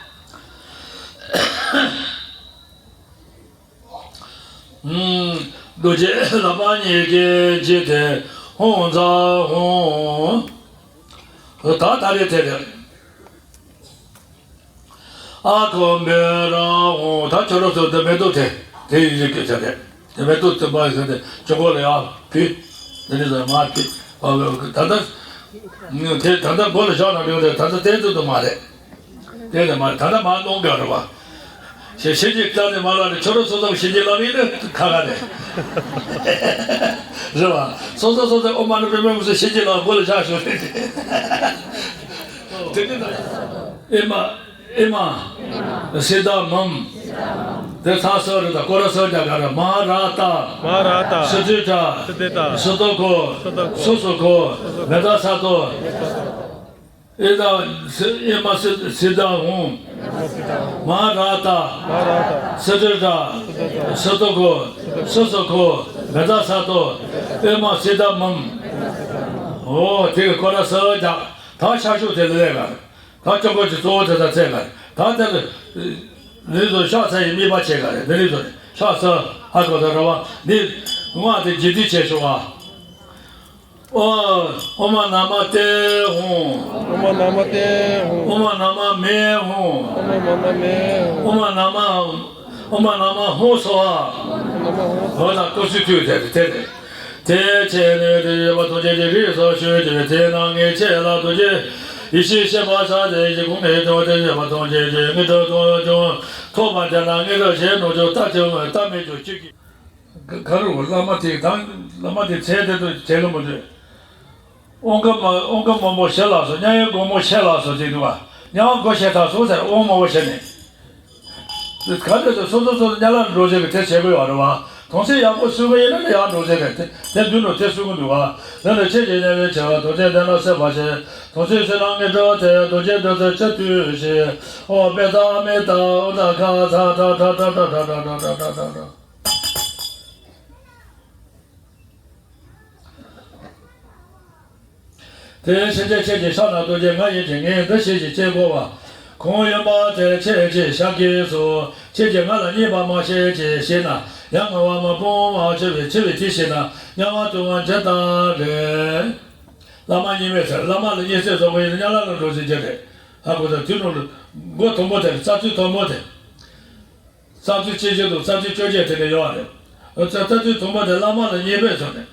རྡོ་རྗེ་ལག་པ་གཉིས་ཀྱིས་བརྒྱན་ཏེ་ཧཱུྃ་ཛཿ་ཧཱུྃ། ད་ད་རེས་དེ་རེད། ཨ་ཁོ་འབེ་ར་ཧཱུྃ། ད་ཁྱོད་རང་ཚོ་དེ་མེ་ཏོག་དེ་དེ་ཡིན་གྱི་ཆ་རེད། དེ་མེ་ཏོག་དེ་མ་ཟེར་ཏེ་ཁྱོད་མགོ་ལ་ཡར་ཕུལ། དེ་ནས་ཟེར་མར་ཕུལ། ད་ལྟ་དེ་ད་ལྟ་མགོ་ལ་བཞག་ན་འགྲིག་རེད། ད་ལྟ་དེ་ཚོ་དུ་མ་རེད། དེ་ལས་མ་ད་ལྟ་མ་གནང་ག་རེད་བ། ཞེས་ཤེས་ཀྱི་རྩ་ནས་མ་ལ་ནས་ཁྱོད་རང་ཚོ་ཚོ་ཤེས་ཀྱི་ལ་མིན་ནི་ཁ་ཁ་ནས། རེད་བ། སོ་སོ་སོ་སོ་ཨོཾ་མ་ཎི་པདྨེ་ཧཱུྃ་ཟེར་ཤེས་ཀྱི་ལ་མགོ་ལ་བཞག་ཤོག་དེ་དེ་དེ་ཨེ་མ་ཨེ་མ་སི་ཏཱ་མམ། དེ་ཚ་སོ་རེད། ད་ཀོ་ར་སོ་རྒྱ་ག་ར་མ་ར་ཏ། མ་ར་ཏ། སི་ཏྲི་ཏྲ། སི་ཏྲི་ཏ། སི་ཏོ་ཁོ། སི་ཏོ་ཁོ། སུ་སུ་ཁོ། མེ་ད་ས་ཏོ། ཨེ་ད་སི་ཨེ་མ་སི་སི་ཏཱ་ཧཱུྃ། མ་ར་ཏ། མ་ར་ཏ། སི་ཏྲི་ཏྲ། སི་ཏོ་ཁོ། སོ་སོ་ཁོ། མེ་ཏ་ས་ཏོ། ཨེ་མ་སི་ཏ་མམ། འོ་དེ་གི་སྐོར་ར་སོ་རྒྱག་ད་ཤ་ཤུག་དེ་ལས་ལས་ག་ད་ཅོག་གོ་ཅི་གཙོ་བོ་དེ་ད་ཚད་ག་ད་དེ་ལས་ལས་བཟོ་ཤ་ཚ་ཡི་མི་པ་ཆེ་ག་རེད། དེ་ལས་བཟོ་ཤ་ཚ་ཧ་གོ་ད་ར་བ་འདི་ངོ་དེ་ཇི་དུས་ཆེ་ཤོག་ཨ། ཨོ། ཨོ་མ་ན་མ་ཏེ་ཧོང་། ཨོ་མ་ན་མ་ཏེ་ཧོང་། ཨོ་མ་ན་མ་མེ་ཧོང་། ཨོ་མ་ན་མ་མེ་ཧོང་། ཨོ་མ་ན་མ། ཨོ་མ་ན་མ་ཧོང་སོ་ཨ། ཨོ་མ་ན་མ་ཧོང་། ཨོ་ན་ཀོ་སི་ཐུ་དེ་དེ་དེ་དེ་ཆེ་ནས་དེ་ཡོད་པ་ཐོག་ཆེ་གི་རིགས་སོ་ཞུ་དེ་དེ་ན་ངེས་ཆེ་ལ་ཐོག་ཆེ་ཡེ་ཤེས་ཤེས་པ་ཆ་དེ་ཡེ་ཤེས་གོང་ནས་ཐོག་དེ་ཡོད་པ་ཐོག་ཆེ་གི་ངེས་ཐོག་ཐོག་ཆུང་ཐོག་པ་དེ་ན་ངེས་ཐོག་ཆེ་ནོ་ཆུང་ལྟ་ཆུང་ལྟ་མེད་ཆུང་གཅིག་གི་ག་རུ་བླ་མ་དེ་དང་བླ་མ་དེ་ཚེ་དེ་དུ་བྱེད་ལོ་མ་དུ། དབང་ག་མ་དབང་ག་མང་པོ་ཞེས་ལ་སོ། དམྱལ་བའི་སྒོ་མོ་ཞེས་ལ་སོ་ཅིག་འདུག་བ། དམྱལ་བ་སྒོ་ཞེས་ཐག་སོ་ཟེར་དབང་མང་པོ་ཞེས་ནས། ག་དེ་དུ་སོ་སོ་སོ་སོ་དམྱལ་བ་འགྲོ་ཟེར་བའི་དེ་བྱེད་དགོས་བ་རེད་བ། དོན་ཚན་ཡག་པོ་སུ་ག་ཡིན་ན་ཡང་འགྲོ་ཟེར་བས་དེ་དེ་མདུན་དུ་དེ་སུ་ག་འདུག་བ། དེ་ནི་ཆེ་ཆེ་དམྱལ་བའི་ཆེ་བ་དོན་ཚན་དེ་ན་སེམས་པ་ཞེས་དོན་ཚན་སུ་ན་ངེས་འགྲོ་དེ་དོན་ཚན་འདོད་ཚེ་ཆེ་དུས་ཞེས་ཨོ་པེ་ད་མེ་ད་ཨོ་ད་ཁ་ཚ་ད་ད་ད། དེ་ཕྱིན་ཆད་ཁྱེད་ཀྱི་ཤ་ན་རྡོ་རྗེ་ང་ཡིན་ཅིང་ངས་འདི་ཞེས་ཀྱི་ཅེས་བསྒོ་བ། གང་ཡིན་པ་དེ་ཁྱེད་ཀྱི་ཤ་གིས་སོ། ཁྱེད་ཀྱིས་ང་ལ་བརྙས་པ་མ་བྱེད་ཅེས་ཞེ་ན་ཡང་ང་བ་མ་སྤོང་བ་ཆེ་བའི་ཆེ་བའི་དེ་ཞེ་ན་དམྱལ་བ་ལྟུང་བ་འཇིག་ལྟ་རེད། བླ་མ་བརྙས་པའི་ཚེ་བླ་མ་ལ་བརྙས་སེལ་བཟོ་བ་ཡིན་ན་དམྱལ་བ་ལ་འགྲོ་ཟིན་གྱི་རེད། ཧ་གོ་ས་དུས་ནོར་མགོ་མཐོན་པོ་དེ་རྩ་ཚུལ་མཐོན་པོ་དེ། རྩ་ཚུལ་ཆེ་ཆེ་དང་རྩ་ཚུལ་སྐྱོ་ཆེ་དེ་འདྲ་ཡོད་རེད། རྩ་རྩ་ཚུལ་ཐོག་མ་དེ་བླ་མ་ལ་བརྙས་པས་བཟོས་ནས།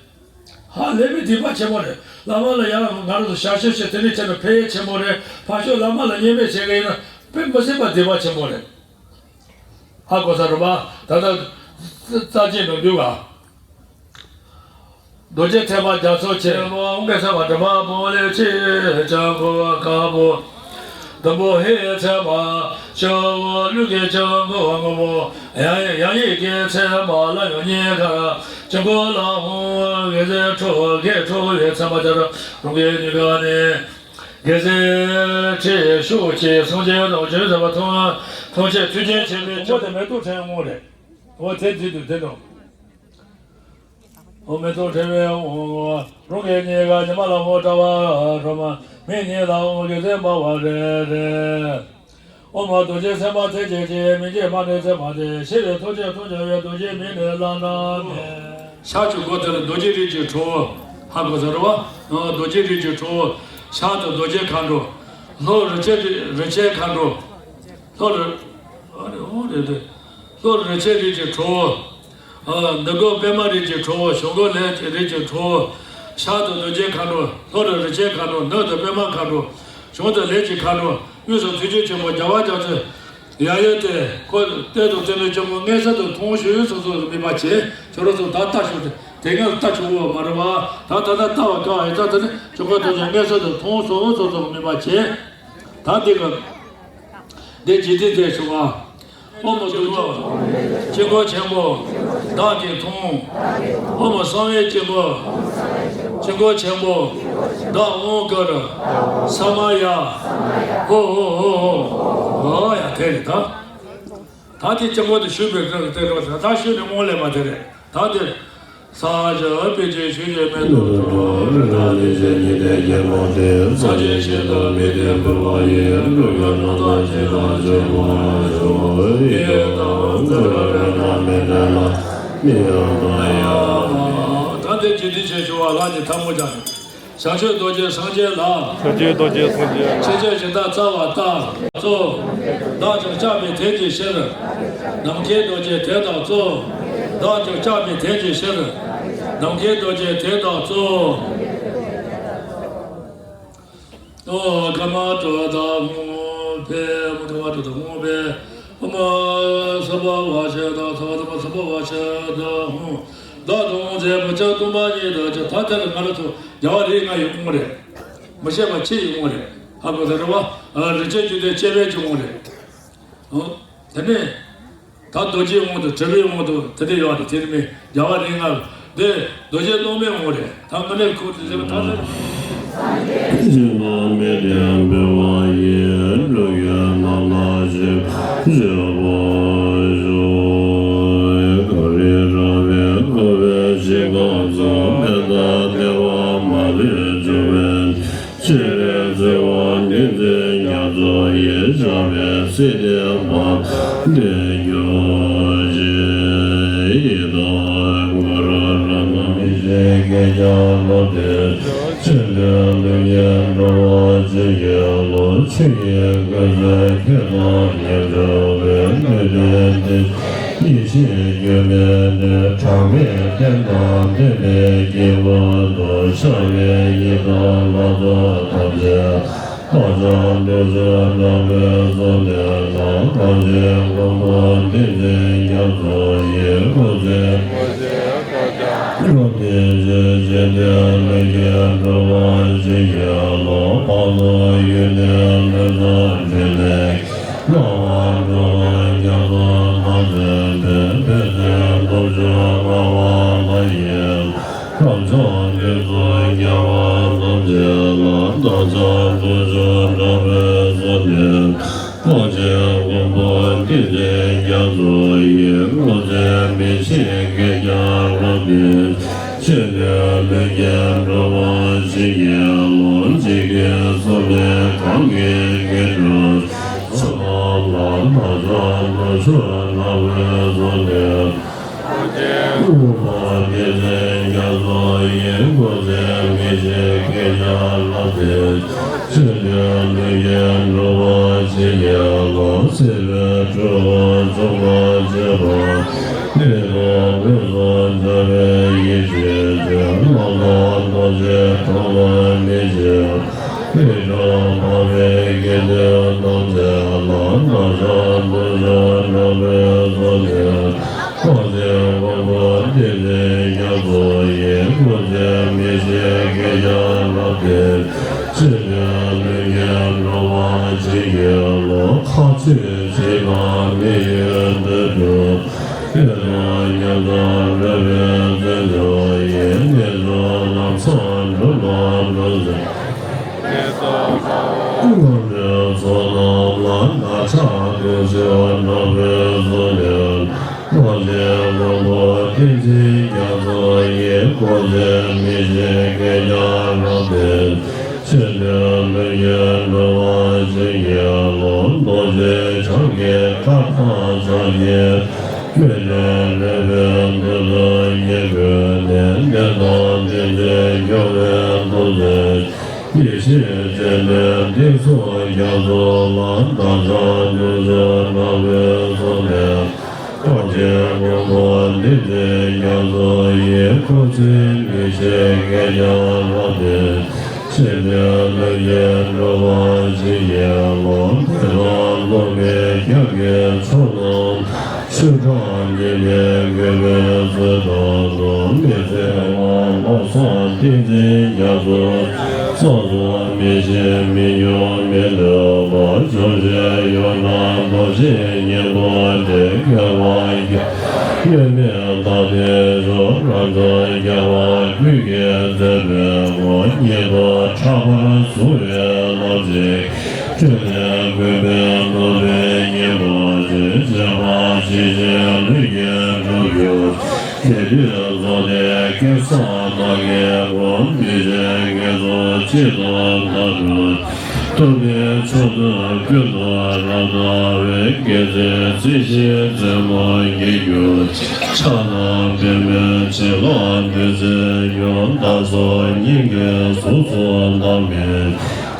ཧ་ལས་པའི་སྡིག་པ་ཆེན་པོ་རེད། བླ་མ་ལ་ཡང་ང་རང་ཚོ་ཞབས་ཞུ་བྱེད་དེ་འདྲ་བྱས་ན་ཕན་ཡོན་ཆེན་པོ་རེད། ཕར་ཕྱོགས་བླ་མ་ལ་བརྙས་པས་བྱེད་ཀྱི་ཡིན་ན་དཔེ་མི་སྲིད་པ་སྡིག་པ་ཆེན་པོ་རེད། ཧ་གོ་ས་རེད་པ། ད་ལྟ་རྩ་ཆེན་དུ་འདུག་ག་རྡོ་རྗེ་ཐེག་པ་རྒྱ་མཚོ་ཆེ། ཨོཾ་གེ་སར་པ་དྲི་མ་པོ་ལེ་ཆེ་ལྕགས་ཕུར་དཀར་པོ། དུམ་བུ་ཧེ་ཚེ་མ་ཤ་བོ་ཀླུ་གི་ལྕགས་ཕུར་སྔོན་པོ། ཡང་ཡང་ཡི་གེ་ཚེ་མ་ལ་ཡོ་ཉེ་གར། ཅི་མགོ་ལ་ཧོང་གེ་ཚེ་ཁྲོ་གེ་ཁྲོ་བའི་ཚེ་མ་ཅར་རུང་གེ་ཉི་ག་ནི། གེ་ཚེ་ཁྲི་ཤོག་ཆེ་སངས་རྒྱས་རང་བྱོན་ཟེར་བ་མཐོང་མཐོང་ཆེ་མཐུ་ཆེན་ཆེན་མོའི་ཆོ་དེ་མེ་ཏོག་ཕྲེང་བ་རེད། འོ་དེ་དེ་དུ་དེ་དང་། ཨོ་མེ་ཏོག་ཕྲེང་བའི་འོང་། རང་གི་ཉེ་ག་ཉི་མ་ལ་འོ་དྲ་བ་ཁྲོ་མ། མི་ཉེ་ལ་འོ་གེ་ཚེ་འབར་བ་རེ་རེ། ཨོ་མ་རྡོ་རྗེ་སེམས་དཔའ་ཐེག་ཆེན་གྱི། མི་མཇེད་མ་ནས་ཚེ་མ་ཐེག་ཤེས་པའི་ཐོག་ཆེན་ཐོག་ཆེན་ཡོད་རྡོ་རྗེ་མིང་ནས་བླ་ན་མེད། ཤར་གྱི་སྒོ་དེ་ལ་རྡོ་རྗེ་རིགས་ཀྱི་ཁྲོ་བོ། ཧ་གོ་ས་རེད་བ། རྡོ་རྗེ་རིགས་ཀྱི་ཁྲོ་བོ། ཤར་དུ་རྡོ་རྗེ་མཁའ་འགྲོ། ལྷོ་རི་ཆེན་རི་ཆེན་མཁའ་འགྲོ། ལྷོ་རི། ཨ་རེ་ཨོ་རེ་རེ། ལྷོ་རི་ཆེན་རིགས་ཀྱི་ཁྲོ་བོ། འདི་སྒོ་པདྨ་རིགས་ཀྱི་ཁྲོ་བོ། བྱང་སྒོ་ལས་ཀྱི་རིགས་ཀྱི་ཁྲོ་བོ། ཤར་དུ་རྡོ་རྗེ་མཁའ་འགྲོ། ལྷོ་རུ་རི་ཆེན་མཁའ་འགྲོ། ནུབ་ཏུ་པདྨ་མཁའ་འགྲོ། བྱང་དུ་ལས་ཀྱི་མཁའ་འགྲོ། དབུས་སུ་ཐུགས་རྗེ་ཆེན་པོ་རྒྱལ་བ་རྒྱ་མཚོའི་ཡབ་ཡུམ་སྟེ། ཁོ་གཏེར་དང་བརྟེན་པའི་སྐྱེ་བོ་མངོན་གསལ་དུ་མཐོང་ཞུ་ཡུལ་སོ་སོར་དམིགས་པ་བྱེད། ཁྱོད་རང་ཚོ་ད་ལྟ་ཞུ་སྟེ་དེ་སྔ་ལྟ་ཆོག་གོ་མ་རེད་བ། ད་ད་ལྟ་ལྟ་བ་དཀའ་བ་ཡིན་ཙང་དེ་ནི་སྐྱེ་བོ་ཐམས་ཅད་མངོན་གསལ་དུ་མཐོང་སོ་སོ་སོར་དམིགས་པ་བྱེད། ད་འདི་ག་འདི་ཇི་སྟེ་དེ་ཞུ་བ། ཨོ་མ་དུ་བ། དཀྱིལ་འཁོར་ཆེན་པོ། བདག་གིས་མཐོང་། ཨོ་མ་གསང་བའི་དཀྱིལ་འཁོར། དཀྱིལ་འཁོར་ཆེན་པོ། བདག་དབང་བསྐུར། ས་མ་ཡ། ཧོ་ཧོ་ཧོ་ཧོ། ཨོ་ཡ་དེ་རེད་ད། ད་དེ་དཀྱིལ་འཁོར་དུ་ཞུགས་པའི་སྐབས་དེ་རེད། ད་ཞུགས་ནས་དབང་ལེན་པ་དེ་རེད། ད་དེ། ས་ཞབས་པད་ཀྱི་ཆུ་ཡི་མེ་ཏོག་ཁྲོད། རི་དྭགས་ལས་བྱུང་ཉི་ཟླའི་རྒྱལ་མོ་དེ། སངས་རྒྱས་ཞིང་དུ་དམིགས་ཏེ་འབུལ་བ་ཡི། ཀླུ་ཡི་རྣམ་ཐར་ཇི་ལྟར་བྱོན་པ་བཞིན། ཡི་དམ་དཀར་པོའི་རྣམ་སྨིན་འདྲེན་ལ། མི་ཡི་དམ་ཡང་། ད་དེ་ཇི་སྟེ་ཆེ་ཞུ་བ་ལྷ་གི་ཐལ་མོ་སྦྱར། བྱང་ཆུབ་རྡོ་རྗེ་སངས་རྒྱས་ལ། བྱང་ཆུབ་རྡོ་རྗེ་སངས་རྒྱས་ལ། ཆེ་ཆེ་ཇི་ལྟར་བརྩེ་བ་ལྟར། གཙོ། བདག་ཀྱང་སྐྱབས་པའི་དོན་གྱི་ཕྱིར། ནམ་མཁའི་རྡོ་རྗེ་དེ་དག་གཙོ། བདག་ཀྱང་སྐྱབས་པའི་དོན་གྱི་ཕྱིར། ནམ་མཁའི་རྡོ་རྗེ་དེ་དག་གཙོ། ཨོ་ཀ་མ་ཏྲོ་ད་ཧུང་ཕེ། ཨོ་ཀ་མ་ཏྲོ་ད་ཧུང་ཕེ། ཨོ་མ་སྭ་བྷཱ་ཝ་ཤ་ད་ས་བ་ད་མ་སྭ་བྷཱ་ཝ་ཤ་ད་ཧུང་། བདག་དང་དབང་མཛད་བུ་ཆུང་སྟོང་པ་ཉིད་དུ་གྱུར། ད་ལྟར་ང་རང་ཚོ་རྒྱལ་བ་རིགས་ལྔ་ཡི་དབང་རེད། མི་ཤེས་པ་ཕྱི་ཡི་དབང་རེད། ཧ་གོ་ས་རེད་བ། རིན་ཆེན་བཅུ་ལྡན་སྤྱན་རས་གཟིགས་དབང་རེད། ཨོ། དེ་ནས་ད་རྡོ་རྗེའི་དབང་དུ་དྲིལ་བུའི་དབང་དུ་དེ་འདྲ་ཡོད་རེད། དེ་ནི་མི་རྒྱལ་བ་རིགས་ལྔ་དེ་རྡོ་རྗེ་སློབ་མའི་དབང་རེད། ད་ང་ནས་ཁོ་དེ་ཟེར་བ་ད་ཟེར། སྦྱིན་པ་མི་ལྡན་འབུལ་བ་ཡིས། ཀླུ་ཡི་རྣམ་ཐར་ཇི་ལྟར་བྱོན་པ་བཞིན། གངས་རི་ར་བས་ བའི་སྲིད་དེ་མ་འདས་གྱུར་ཅིག་ཡི་དྭགས་གུ་རུ་རབ་རྣམས་མི་ཤེས་སྐད་ཀྱང་ལོ་དེ་ཕྱིར་ལུས་ལུས་ཀྱི་འགྲོ་བ་ཇི་སྐད་ལ་ཆོས་ཀྱི་ཀུན་རྫོབ་ཁྱད་དང་ཉེར་བཅུ་པའི་སྣོད་ལྡན་ཏེ། ཡེ་ཤེས་རྒྱུད་ལས་ནི་གྲངས་མེད་བསྟན་དང་བསྟན་པའི་སྐྱེས་བུ་དུ་ཤར་བའི་ཡི་དྭགས་ལྷ་ཚོགས་ཐམས་ཅད་རྟག་ཅིང་ཐུགས་སུ་འགྲོ་བའི་བསམ་པས་ན། གངས་ཅན་མགོན་པོ་བསྟན་འཛིན་རྒྱ་མཚོ་ཡི་སྐུ་ཚེ་རབ་བརྟན་ཞིང་། འཇིག་རྟེན་ལུས་ཀྱི་འགྲོ་བ་ཇི་སྐད་ལ། འཕགས་ཚོགས་ཡུལ་ནས་ལུས་རྩལ་འཕྲིན་ལས། སྣང་བ་འགྲོ་བ་རྒྱ་མཚོ་རྣམ་འཕྲུལ་དཔལ། ཕན་ཚུན་སྟོབས་བཅུ་མངའ་བ་ལྷ་ཡི། རབ་འབྱམས་ཏུ་སོགས་རྒྱལ་བ་ཐམས་ཅད་ལ། བདག་ཅག་ཐུགས་མཆོག་གྲགས་པའི་བསམ་པས། གངས་ཅན་མགོན་པོ་བསྟན་འཛིན་རྒྱ་མཚོ་ཡི། སྐུ་ཚེ་མི་ཤིགས་བསྐལ་བརྒྱར་རབ་བརྟན། འཇིག་རྟེན་ལུས་ཀྱི་འགྲོ་བ་ཇི་སྐད་ལ། འཇིག་རྟེན་གསུམ་ལས་གང་གིས་སྐྱེ་འགྲོ། བསོད་ནམས་ལ་བདག་ཅག་ཐུགས་མཆོག་གྲགས་པའི་བསམ་པས། མགོན་པོ་བསྟན་འཛིན་རྒྱ་མཚོ་ཡི། སྐུ་ཚེ་མི་ཤིགས་བསྐལ་བརྒྱར་རབ་བརྟན། འཇིག་རྟེན་ལུས་ཀྱི་འགྲོ་བ་ཇི་སྐད་ལ། སྲིད་པའི་འཁྲུལ་འཁོར་འཇོམས་པར་བྱེད་པ། གནས་ལུགས་ཀུན་སོགས་འཇོམས་པའི་ཡེ་ཤེས་ཀྱི། རྣམ་དག་རྡོ་རྗེ་ཁྲོ་ལོ་མི་འཇིགས། རིགས་དྲུག་འཕགས་པའི་དགེ་འདུན་ཐམས་ཅད་ལ། བདག་ཅག་ཐུགས་མཆོག་གྲགས་པའི་བསམ་པས། གངས་ཅན་མགོན་པོ་བསྟན་འཛིན་རྒྱ་མཚོ་ཡི། སྐུ་ཚེ་མི་ཤིགས་བསྐལ་བརྒྱར་རབ་བརྟན། འཇིག་རྟེན་ལུས་ཀྱི་འགྲོ་བ་ཇི་སྐད་ལ། ཁ་ཆེ་འཇིགས་དང་མི་ཡུལ་འདུལ་གྱུར། གཡུལ་དང་ཉམ་ཐག་རོལ་པའི་བཙན་མཆོག་ཡི། གནས་སུ་ལམ་སང་སྒྲུབ་དང་འགྲོ་འདོད། རྔམ་སྤྲོད་ཚོགས་རྣམས་ལ། བདག་ཅག་ཐུགས་མཆོག་གྲགས་པའི་བསམ་པས། གངས་ཅན་མགོན་པོ་བསྟན་འཛིན་རྒྱ་མཚོ་ཡི། སྐུ་ཚེ་མི་ཤིགས་བསྐལ་བརྒྱར་རབ་བརྟན། འཇིག་རྟེན་ལུས་ཀྱི་འགྲོ་བ་ཇི་སྐད་ལ། རྡོ་རྗེ་འཆང་གི་བཀའ་དང་ཕྱག་རྒྱའི་མེ་ལྷན་རོལ་པའི་མདུན་དུ་ཉེར་བཀོད་ནས། གནས་དང་རྟེན་འབྲེལ་འགྱུར་བའི་ཐོག་ཏུ། ཡེ་ཤེས་སྤྱན་ལྡན་འདི་སོགས་རྒྱ་མཚོ་ལ། བདག་ཅག་ཐུགས་མཆོག་གྲགས་པའི་བསམ་པས། གངས་ཅན་མགོན་པོ་བསྟན་འཛིན་རྒྱ་མཚོ་ཡི། སྐུ་ཚེ་མི་ཤིགས་བསྐལ་བརྒྱར་རབ་བརྟན། འཇིག་རྟེན་ལུས་ཀྱི་འགྲོ་བ་ཇི་སྐད་ལ། བདེ་དང་བློ་མའི་རྒྱབ་ཀྱི་ཕྱོགས་རྣམས། ཆོས་གྲགས་ཉི་མའི་གུས་པས་གསོལ་དང་གསོལ། མི་ཟད་དབང་ལོ་གསུམ་བསྟན་འཛིན་རྒྱ་མཚོ། ས་འཛུམ་མི་ཤེས་མི་མྱུར་མི་ལུས་པ། འཇོམས་བྱེད་གཡུ་སྒྲ་རྡོ་རྗེའི་སྙན་པོ་འདི། སྐྱོབ་པ་ཡོད་མེད་བདག་ལྟའི་མཆོག་རབ་འབྱམས་རྒྱལ་བ་ཀུན་གྱི་མཛད་པའི་ངོ་བོ། ཉིད་དུ་ཕྲག་པར་བཟུང་བའི་ལམ་འདི། སྤྲུལ་པའི་མགོན་པོས་བསྣམས་པའི་སྙིང་པོ་ཆེ། བྱམས་པ་ཇི་བཞིན་ལུས་ཀྱིས་འགྲུབ་གྱུར། དེ་དུས་རྫོགས་ལྡན་སྐལ་བཟང་བདག་གི་ངོ་བོ། མི་ཕྱེད་དགེ་ཚོགས་གཅིག་ཏུ་བསྡམས་པའི། ཐུབ་པའི་མཆོག་ཏུ་ཀུན་ཏུ་རབ་སྣང་བའི། དགེ་ཚུལ་རྩེ་ཞིང་རྩེ་མོ་བརྒྱན་གྱུར་ཅིང་། ཕྱག་ན་པདྨོའི་བྱིན་རླབས་བདུད་རྩིའི་རྒྱུན། བདག་སོགས་སྙིང་གའི་གཟུགས་སུ་ལྡང་བའི།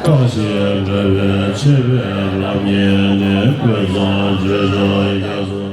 བཀའ་བཞིན་འགྲོ་བའི་ཆོས་པའི་རབ་བརྙེས་ནས། ཀུན་བཟང་སྤྱོད་མཆོག་རྒྱ་མཚོ།